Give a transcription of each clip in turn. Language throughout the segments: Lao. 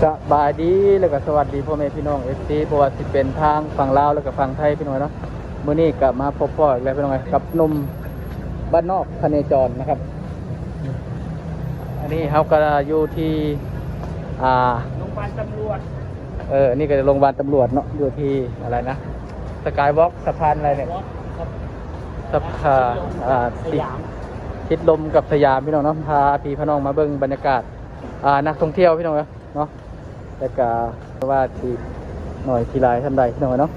ສະບາຍດີ ແລະກະສະຫວັດດີພໍ່ແມ່ພີ່ນ້ອງ ເອັຟຊີ ບໍ່ວ່າຊິເປັນທາງຝັ່ງລາວ ແລະກະຝັ່ງໄທ ພີ່ນ້ອງເອີຍເນາະ. ມື້ນີ້ກະມາພົບພໍ້ອີກແລ້ວ ພີ່ນ້ອງເອີຍ ກັບໜຸ່ມບ້ານນອກພະເນຈອນນະຄັບ. ອັນນີ້ເຮົາກະຢູ່ທີ່ ອ່າ ໂຮງບານຕຳຫຼວດ ເອີ ອັນນີ້ກະໂຮງບານຕຳຫຼວດເນາະ ຢູ່ທີ່ອະໄລນະ ສະກາຍວອກ ສະພານອະໄລນີ້ ສະພານ ອ່າ ສະຫຍາມ ຕິດລົມກັບສະຫຍາມ ພີ່ນ້ອງເນາະ. ພາພີ່ພານ້ອງມາເບິ່ງບັນຍາກາດ ອ່າ ນັກທ່ອງທ່ຽວ ພີ່ນ້ອງເອີຍເນາະ ແລະກະວ່າຊິໜ້ອຍຊິຫຼາຍສ່ຳໃດ ພີ່ນ້ອງເອີຍເນາະ.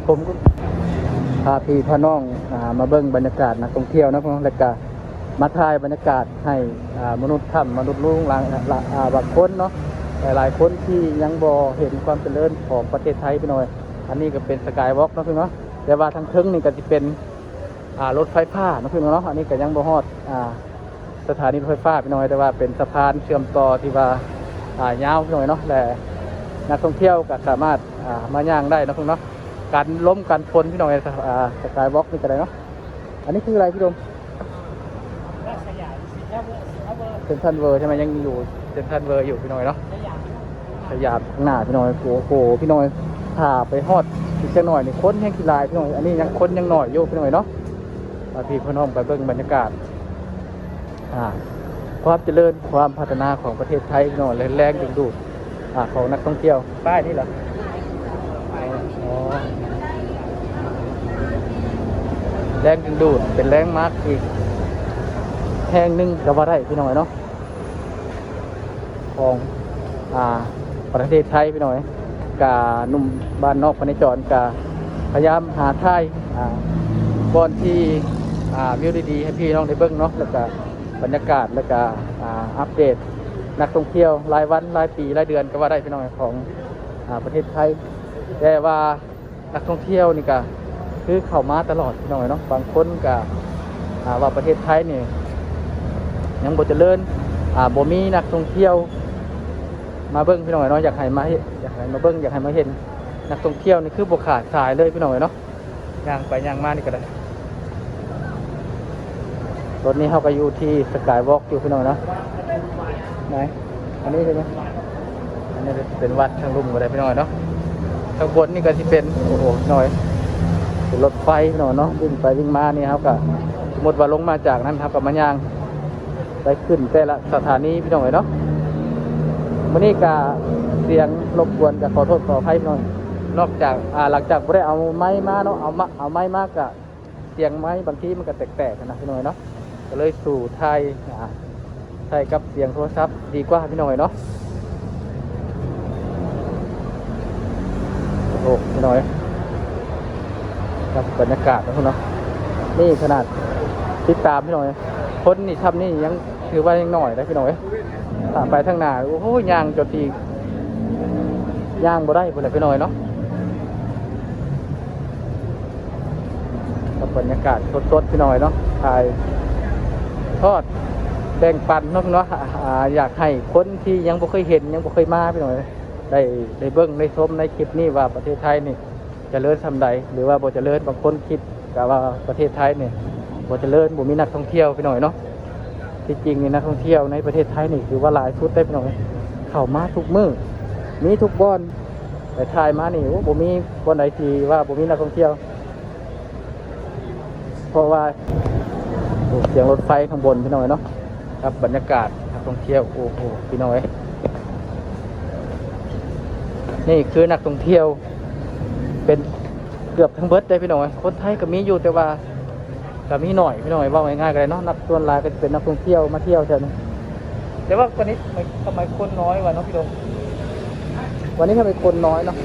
ຜົມພາພີ່ພານ້ອງ ອ່າ ມາເບິ່ງບັນຍາກາດນັກທ່ອງທ່ຽວເນາະ ແລະກະມາຖ່າຍບັນຍາກາດໃຫ້ ອ່າ ມະນຸດຖ້ຳມະນຸດລຸງ ລາງ ລາ ອ່າ ບາງຄົນເນາະ ຫຼາຍໆຄົນທີ່ຍັງບໍ່ເຫັນຄວາມຈະເລີນຂອງປະເທດໄທ ພີ່ນ້ອງເອີຍ. ອັນນີ້ກະເປັນສະກາຍວອກເນາະ ພີ່ນ້ອງເນາະ ແຕ່ວ່າທາງເທິງນີ້ກະຊິເປັນ ອ່າ ລົດໄຟຟ້າເນາະ ພີ່ນ້ອງເນາະ. ອັນນີ້ກະຍັງບໍ່ຮອດ ອ່າ ສະຖານີລົດໄຟຟ້າ ພີ່ນ້ອງເອີຍ ແຕ່ວ່າເປັນສະພານເຊື່ອມຕໍ່ທີ່ວ່າ ອ່າ ຍາວ ພີ່ນ້ອງເອີຍເນາະ ແລະນັກທ່ອງທ່ຽວກະສາມາດ ອ່າ ມາຍ່າງໄດ້ເນາະ ພີ່ນ້ອງເນາະ. ກັນລົມກັນຝົນ ພີ່ນ້ອງເອີຍ ອ່າ ສະກາຍວອກນີ້ກະໄດ້ເນາະ. ອັນນີ້ຄືອະໄລ ພີ່ດົມ? ເຊັນທຣັນເວີ ໃຊ່ໄໝ? ຍັງຢູ່ເຊັນທຣັນເວີຢູ່ ພີ່ນ້ອງເນາະ ສະຫຍາມຂ້າງໜ້າ ພີ່ນ້ອງ. ໂອ້ໂຫ ພີ່ນ້ອງ ຖ້າໄປຮອດອີກຈັກໜ້ອຍນີ້ ຄົນແຮງຊິຫຼາຍ ພີ່ນ້ອງ. ອັນນີ້ຍັງ ຄົນຍັງໜ້ອຍຢູ່ ພີ່ນ້ອງເນາະ. ພາພີ່ພານ້ອງໄປເບິ່ງບັນຍາກາດ ອ່າ ຄວາມຈະເລີນ ຄວາມພັດທະນາຂອງປະເທດໄທ ພີ່ນ້ອງ ແລະແຮງດຶງດູດ ອ່າ ຂອງນັກທ່ອງທ່ຽວ. ປ້າຍນີ້ເຫາະ? ອໍ ແຮງດຶງດູດ ເປັນແລນມາກອີກແຫ່ງໜຶ່ງກະວ່າໄດ້ ພີ່ນ້ອງເນາະ ຂອງ ອ່າ ປະເທດໄທ ພີ່ນ້ອງເອີຍ. ກະໜຸ່ມບ້ານນອກພະເນຈອນກະພະຍາຍາມຫາຖ່າຍ ອ່າ ບ່ອນທີ່ ອ່າ ວິວດີໆ ໃຫ້ພີ່ນ້ອງໄດ້ເບິ່ງເນາະ ແລະກະບັນຍາກາດ ແລະກະ ອ່າ ອັບເດດນັກທ່ອງທ່ຽວລາຍວັນ ລາຍປີ ລາຍເດືອນກະວ່າໄດ້ ພີ່ນ້ອງເອີຍ ຂອງ ອ່າ ປະເທດໄທ. ແຕ່ວ່າ ນັກທ່ອງທ່ຽວນີ້ກະຄືເຂົ້າມາຕະຫຼອດ ພີ່ນ້ອງເອີຍເນາະ. ບາງຄົນກະ ອ່າ ວ່າປະເທດໄທນີ້ຍັງບໍ່ຈະເລີນ ອ່າ ບໍ່ມີນັກທ່ອງທ່ຽວມາເບິ່ງ ພີ່ນ້ອງເອີຍເນາະ. ຢາກໃຫ້ມາເຮັດ ຢາກໃຫ້ມາເບິ່ງ ຢາກໃຫ້ມາເຫັນນັກທ່ອງທ່ຽວນີ້ ຄືບໍ່ຂາດສາຍເລີຍ ພີ່ນ້ອງເອີຍເນາະ. ຍ່າງໄປຍ່າງມານີ້ກະໄດ້ ຕອນນີ້ເຮົາກະຢູ່ທີ່ສະກາຍວອກຢູ່ ພີ່ນ້ອງເນາະ. ໄຫນ ອັນນີ້ເປັນຫຍັງ? ອັນນີ້ເປັນວັດທາງລຸ່ມກະໄດ້ ພີ່ນ້ອງເນາະ. ທາງບົນນີ້ກະຊິເປັນ ໂອ້ໂຫ ພີ່ນ້ອງ ເປັນລົດໄຟ ພີ່ນ້ອງເນາະ ວິ່ງໄປວິ່ງມານີ້. ເຮົາກະ ສົມມຸດວ່າລົງມາຈາກນັ້ນ ເຮົາກະມາຍ່າງໄປຂຶ້ນແຕ່ລະສະຖານີ ພີ່ນ້ອງເອີຍເນາະ. ມື້ນີ້ກະສຽງລົບກວນກະຂໍໂທດຂໍອະໄພ ພີ່ນ້ອງ. ນອກຈາກ ອ່າ ຫຼັງຈາກບໍ່ໄດ້ເອົາໄມມາເນາະ ເອົາມາ ເອົາໄມມາກະ ສຽງໄມບາງທີມັນກະແຕກໆຫັ້ນນະ ພີ່ນ້ອງເນາະ. ກະເລີຍສູ້ຖ່າຍ ອ່າ ໃສ່ກັບສຽງໂທລະສັບດີກວ່າ ພີ່ນ້ອງເອີຍເນາະ. ໂອ້ໂຫ ພີ່ນ້ອງເອີຍ ກັບບັນຍາກາດເນາະ ພີ່ນ້ອງ. ນີ້ຂະໜາດຕິດຕາມ ພີ່ນ້ອງເອີຍ ຄົນນີ້ຊ່ຳນີ້ຍັງຖືວ່າຍັງໜ້ອຍເດ້ ພີ່ນ້ອງເອີຍ. ຖ້າໄປທາງໜ້າ ໂອ້ໂຫ ຍ່າງຈົນທີ່ ຍ່າງບໍ່ໄດ້ພຸ້ນແຫຼະ ພີ່ນ້ອງເອີຍເນາະ. ກັບບັນຍາກາດສົດໆ ພີ່ນ້ອງເນາະ ຖ່າຍທອດແບ່ງປັນເນາະ ພີ່ນ້ອງເນາະ. ອ່າ ຢາກໃຫ້ຄົນທີ່ຍັງບໍ່ເຄີຍເຫັນ ຍັງບໍ່ເຄີຍມາ ພີ່ນ້ອງເອີຍ ໄດ້ ໄດ້ເບິ່ງໄດ້ຊົມໃນຄລິບນີ້ວ່າປະເທດໄທນີ້ຈະເລີນສ່ຳໃດ ຫຼືວ່າບໍ່ຈະເລີນ. ບາງຄົນຄິດກະວ່າປະເທດໄທນີ້ບໍ່ຈະເລີນ ບໍ່ມີນັກທ່ອງທ່ຽວ ພີ່ນ້ອງເນາະ. ທີ່ຈິງນີ້ນັກທ່ອງທ່ຽວໃນປະເທດໄທນີ້ຖືວ່າຫຼາຍສຸດເດ້ ພີ່ນ້ອງເອີຍ. ເຂົ້າມາທຸກມື້ ມີທຸກບ່ອນ ໄປຖ່າຍມານີ້ ໂອ້ ບໍ່ມີບ່ອນໃດທີ່ວ່າບໍ່ມີນັກທ່ອງທ່ຽວ. ເພາະວ່າ ໂອ້ ສຽງລົດໄຟຂ້າງບົນ ພີ່ນ້ອງເອີຍເນາະ ກັບບັນຍາກາດນັກທ່ອງທ່ຽວ. ໂອ້ໂຫ ພີ່ນ້ອງເອີຍ ນີ້ຄືນັກທ່ອງທ່ຽວເປັນເກືອບທັງເບິດເດ້ ພີ່ນ້ອງເອີຍ. ຄົນໄທກະມີຢູ່ ແຕ່ວ່າ ກະມີໜ້ອຍ ພີ່ນ້ອງເອີຍ ເວົ້າງ່າຍໆກະໄດ້ເນາະ. ນັກ ສ່ວນຫຼາຍກະຊິເປັນນັກທ່ອງທ່ຽວມາທ່ຽວແຖວນີ້ ແຕ່ວ່າກະນີ້ສະໄໝຄົນນ້ອຍວ່າເນາະ ພີ່ນ້ອງ. ວັນນີ້ສະໄໝຄົນນ້ອຍເນາະ.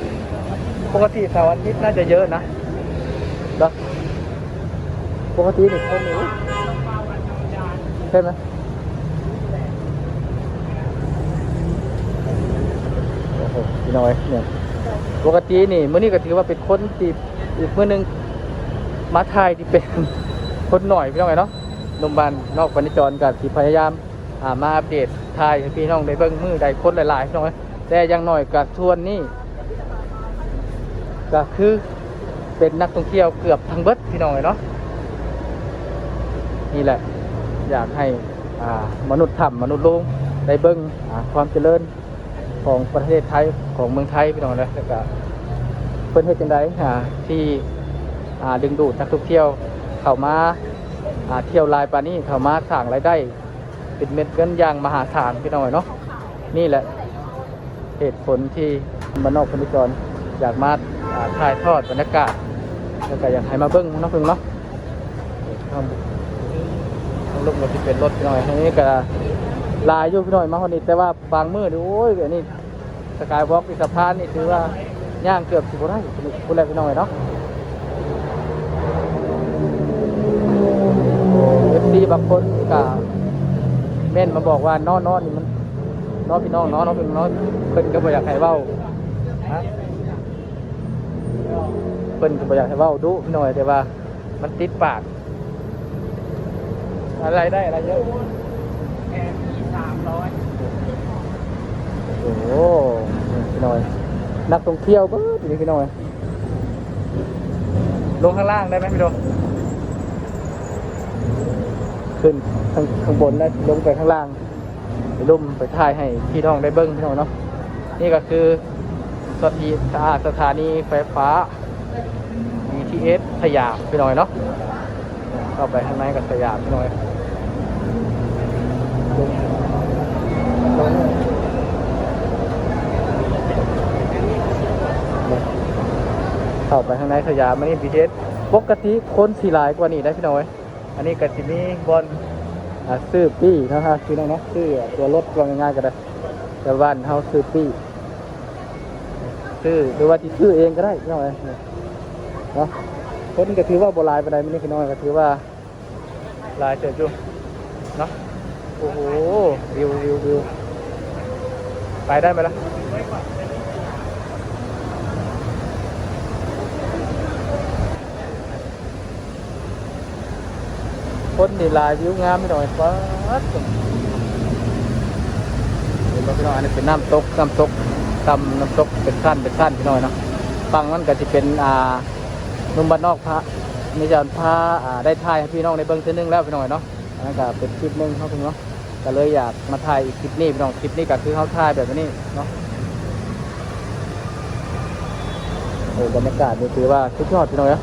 ປົກກະຕິເສົາອາທິດໜ້າຈະເຍອະນະ ເນາະ. ປົກກະຕິນີ້ຄົນຢູ່ ໃຊ່ໄໝ? ໂອ້ໂຫ ພີ່ນ້ອງເອີຍ ນີ້ ປົກກະຕິນີ້ ມື້ນີ້ກະຖືວ່າເປັນຄົນທີ່ ອີກມື້ໜຶ່ງມາຖ່າຍທີ່ເປັນຄົນໜ້ອຍ ພີ່ນ້ອງເອີຍເນາະ. ໜຸ່ມບ້ານນອກພະເນຈອນກະຊິພະຍາຍາມ ອ່າ ມາອັບເດດຖ່າຍໃຫ້ພີ່ນ້ອງໄດ້ເບິ່ງມື້ໃດຄົນຫຼາຍໆ ພີ່ນ້ອງເອີຍ. ແຕ່ຢ່າງໜ້ອຍກະສ່ວນນີ້ກະຄືເປັນນັກທ່ອງທ່ຽວເກືອບທັງເບິດ ພີ່ນ້ອງເອີຍເນາະ. ນີ້ແຫຼະ ຢາກໃຫ້ ອ່າ ມະນຸດຖ້ຳມະນຸດໂລງໄດ້ເບິ່ງ ອ່າ ຄວາມຈະເລີນຂອງປະເທດໄທ ຂອງເມືອງໄທ ພີ່ນ້ອງເອີຍ. ແລ້ວກະເພິ່ນເຮັດຈັ່ງໃດ ອ່າ ທີ່ ອ່າ ດຶງດູດນັກທ່ອງທ່ຽວເຂົ້າມາ ອ່າ ທ່ຽວຫຼາຍປານນີ້ ເຂົ້າມາສ້າງລາຍໄດ້ເປັນເມັດເງິນຢ່າງມະຫາສານ ພີ່ນ້ອງເອີຍເນາະ. ນີ້ແຫຼະ ເຫດຜົນທີ່ບ້ານນອກພົນນິຈອນຢາກມາ ອ່າ ຖ່າຍທອດບັນຍາກາດ ແລ້ວກໍຢາກໃຫ້ມາເບິ່ງເນາະ ເພິ່ນເນາະ. ທາງ ທາງລຸ່ມກໍຊິເປັນລົດ ພີ່ນ້ອງເອີຍ. ທາງນີ້ກໍຫຼາຍຢູ່ ພີ່ນ້ອງເອີຍ ມາຮອດນີ້ ແຕ່ວ່າບາງມື້ນີ້ ໂອ້ຍ ອັນນີ້ ສະກາຍວອກ ທີ່ສະພານນີ້ ຖືວ່າຍ່າງເກືອບຊິບໍ່ໄດ້ພຸ້ນແຫຼະ ພີ່ນ້ອງເອີຍເນາະ. ເອັຟຊີບາງຄົນກໍເມັ້ນມາບອກວ່າ ເນາະ ເນາະ ນີ້ມັນ ເນາະ ພີ່ນ້ອງເນາະ ເນາະ ພີ່ນ້ອງເນາະ ເພິ່ນກໍບໍ່ຢາກໃຫ້ເວົ້າ ເພິ່ນກໍບໍ່ຢາກໃຫ້ເວົ້າດຸ ພີ່ນ້ອງເອີຍ ແຕ່ວ່າມັນຕິດປາກ. ອາ ລາຍໄດ້ລາຍເຍອະ ແພງທີ່ສາມຮ້ອຍ. ໂອ້ໂຫ ພີ່ນ້ອງເອີຍ ນັກທ່ອງທ່ຽວເບິດນີ້ ພີ່ນ້ອງເອີຍ. ລົງຂ້າງລ່າງໄດ້ໄໝ ພີ່ນ້ອງ? ຂຶ້ນຂ້າງ ຂ້າງບົນແລ້ວລົງໄປຂ້າງລ່າງ ໄປລຸ່ມ ໄປຖ່າຍໃຫ້ພີ່ນ້ອງໄດ້ເບິ່ງ ພີ່ນ້ອງເນາະ. ນີ້ກໍຄືສະຖາ ສະຖານີໄຟຟ້າ ບີທີເອສ ສະຫຍາມ ພີ່ນ້ອງເນາະ. ເຂົ້າໄປຂ້າງໃນກໍສະຫຍາມ ພີ່ນ້ອງ. ເຂົ້າໄປຂ້າງໃນສະຫຍາມ ອັນນີ້ ບີທີເອສ ປົກກະຕິຄົນຊິຫຼາຍກວ່ານີ້ໄດ໋ ພີ່ນ້ອງເອີຍ. ອັນນີ້ກໍຊິມີບ່ອນ ອ່າ ຊື້ປີ້ເນາະ ພີ່ນ້ອງເນາະ ຊື້ຕົວລົດ ວ່າງ່າຍໆກໍໄດ້ ແຕ່ບ້ານເຮົາຊື້ປີ້ ຊື້ ຫຼືວ່າຊິຊື້ເອງກໍໄດ້ ພີ່ນ້ອງເອີຍເນາະ. ຄົນກໍຖືວ່າບໍ່ຫຼາຍປານໃດມື້ນີ້ ພີ່ນ້ອງ ກໍຖືວ່າຫຼາຍເຕີບຢູ່ເນາະ. ໂອ້ໂຫ ວິວ ວິວ ວິວ ໄປໄດ້ໄໝລະ? ຄົນນີ້ຫຼາຍ ວິວງາມ ພີ່ນ້ອງເອີຍ. ປາດ ເຫັນບໍ່ ພີ່ນ້ອງ? ອັນນີ້ເປັນນ້ຳຕົກ ນ້ຳຕົກຕ່ຳ ນ້ຳຕົກເປັນຊັ້ນ ເປັນຊັ້ນ ພີ່ນ້ອງເອີຍເນາະ. ຝັ່ງນັ້ນກໍຊິເປັນ ອ່າ ໜຸ່ມບ້ານນອກ ພະ ມີຈານພາ ອ່າ ໄດ້ຖ່າຍໃຫ້ພີ່ນ້ອງໄດ້ເບິ່ງເທື່ອໜຶ່ງແລ້ວ ພີ່ນ້ອງເອີຍເນາະ. ອັນນັ້ນກໍເປັນຄລິບໜຶ່ງເນາະ ພີ່ນ້ອງເນາະ. ກໍເລີຍຢາກມາຖ່າຍອີກຄລິບນີ້ພີ່ນ້ອງ. ຄລິບນີ້ກໍຄືເຮົາຖ່າຍແບບນີ້ເນາະ. ໂອ້ ບັນຍາກາດນີ້ຖືວ່າສຸດຍອດພີ່ນ້ອງເອີຍ.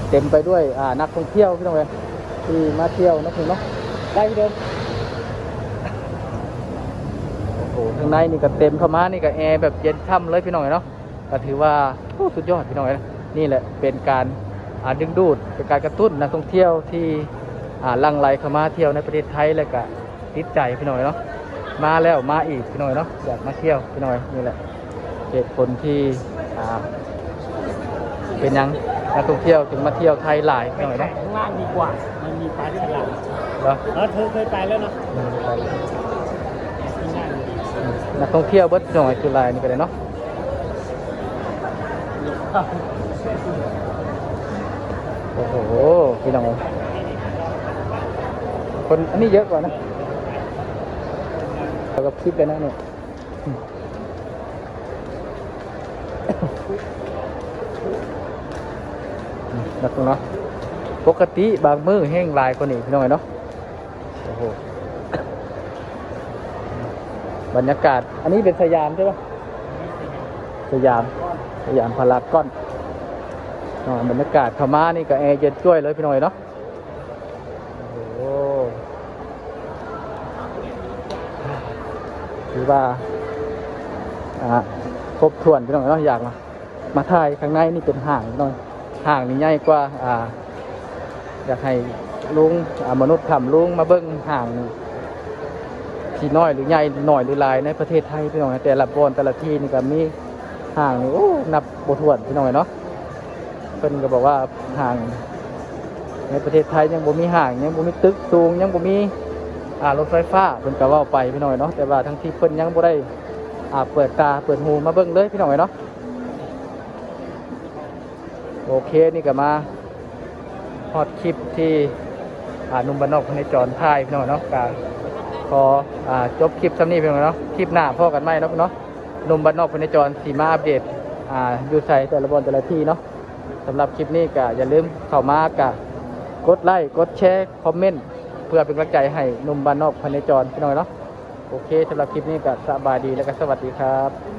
ເຕັມໄປດ້ວຍ ອ່າ ນັກທ່ອງທ່ຽວພີ່ນ້ອງເອີຍ ທີ່ມາທ່ຽວເນາະ ພີ່ນ້ອງເນາະ. ໄດ້ເດີ ໂອ້ໂຫ ທາງໃນນີ້ກໍເຕັມ ເຂົ້າມານີ້ກໍແອແບບເຢັນຊ່ຳເລີຍພີ່ນ້ອງເອີຍເນາະ. ກໍຖືວ່າ ໂອ້ ສຸດຍອດພີ່ນ້ອງເອີຍ. ນີ້ແຫຼະເປັນການ ອ່າ ດຶງດູດ ເປັນການກະຕຸ້ນນັກທ່ອງທ່ຽວທີ່ ອ່າ ຫຼັ່ງໄຫຼເຂົ້າມາທ່ຽວໃນປະເທດໄທ ແລ້ວກະ ຕິດໃຈພີ່ນ້ອງເອີຍເນາະ. ມາແລ້ວມາອີກພີ່ນ້ອງເອີຍເນາະ ຢາກມາທ່ຽວພີ່ນ້ອງເອີຍ. ນີ້ແຫຼະເຫດຜົນທີ່ ອ່າ ເປັນຫຍັງນັກທ່ອງທ່ຽວຈຶ່ງມາທ່ຽວໄທຫຼາຍພີ່ນ້ອງເອີຍເນາະ. ຂ້າງລ່າງດີກວ່າ ມັນມີປາສະຫຼາມເນາະ. ເອີ ເຄີຍ ເຄີຍໄປແລ້ວເນາະ. ອືມ ໄປແລ້ວ ຂ້າງລ່າງດີ. ອືມ ນັກທ່ອງທ່ຽວເບິດພີ່ນ້ອງເອີຍ ຄືຫຼາຍນີ້ກໍໄດ້ເນາະ. ໂອ້ໂຫ ພີ່ນ້ອງເອີຍ ຄົນອັນນີ້ເຍອະກວ່ານະ ເທົ່າກັບຄລິບເລີຍນະນີ້. ອືມ ນັກເນາະ ປົກກະຕິບາງມື້ແຮ່ງຫຼາຍກວ່ານີ້ພີ່ນ້ອງເອີຍເນາະ. ໂອ້ໂຫ ບັນຍາກາດ ອັນນີ້ເປັນສະຫຍາມໃຊ່ປະ? ສະຫຍາມ ສະຫຍາມພາລາກອນເນາະ. ບັນຍາກາດເຂົ້າມານີ້ກໍແອເຢັນຈ້ວຍເລີຍພີ່ນ້ອງເອີຍເນາະ. ໂອ້ໂຫ ຖືວ່າ ອ່າ ຄົບຖ້ວນພີ່ນ້ອງເນາະ. ຢາກມາ ມາຖ່າຍຂ້າງໃນນີ້ເປັນຫ້າງພີ່ນ້ອງ. ຫ້າງນີ້ໃຫຍ່ກວ່າ ອ່າ ຢາກໃຫ້ລຸງ ອ່າ ມະນຸດຖ້ຳລຸງມາເບິ່ງຫ້າງທີ່ນ້ອຍຫຼືໃຫຍ່ ນ້ອຍຫຼືຫຼາຍໃນປະເທດໄທພີ່ນ້ອງ. ແຕ່ລະບ່ອນແຕ່ລະທີ່ນີ້ກໍມີຫ້າງນີ້ ໂອ້ ນັບບໍ່ຖ້ວນພີ່ນ້ອງເນາະ. ເພິ່ນກໍບອກວ່າຫ້າງໃນປະເທດໄທຍັງບໍ່ມີຫ້າງ ຍັງບໍ່ມີຕຶກສູງ ຍັງບໍ່ມີ ອ່າ ລົດໄຟຟ້າ ເພິ່ນກໍເວົ້າໄປພີ່ນ້ອງເນາະ. ແຕ່ວ່າທັງທີ່ເພິ່ນຍັງບໍ່ໄດ້ ອ່າ ເປີດຕາເປີດຫູມາເບິ່ງເລີຍພີ່ນ້ອງເນາະ. ໂອເຄ ນີ້ກໍມາຮອດຄລິບທີ່ ອ່າ ໜຸ່ມບ້ານນອກພະເນຈອນຖ່າຍພີ່ນ້ອງເນາະ. ກໍຂໍ ອ່າ ຈົບຄລິບຊ່ຳນີ້ພີ່ນ້ອງເນາະ. ຄລິບໜ້າພໍ້ກັນໃໝ່ເນາະ ເນາະ. ໜຸ່ມບ້ານນອກພະເນຈອນຊິມາອັບເດດ ອ່າ ຢູ່ໃສແຕ່ລະບ່ອນແຕ່ລະທີ່ເນາະ. ສຳລັບຄລິບນີ້ກໍຢ່າລືມເຂົ້າມາກໍກົດໄລ້ ກົດແຊ ຄອມເມັນ ເພື່ອເປັນກຳລັງໃຈໃຫ້ໜຸ່ມບ້ານນອກພະເນຈອນ ພີ່ນ້ອງເນາະ. ໂອເຄ ສຳລັບຄລິບນີ້ກໍສະບາຍດີ ແລະກໍສະຫວັດດີຄັບ.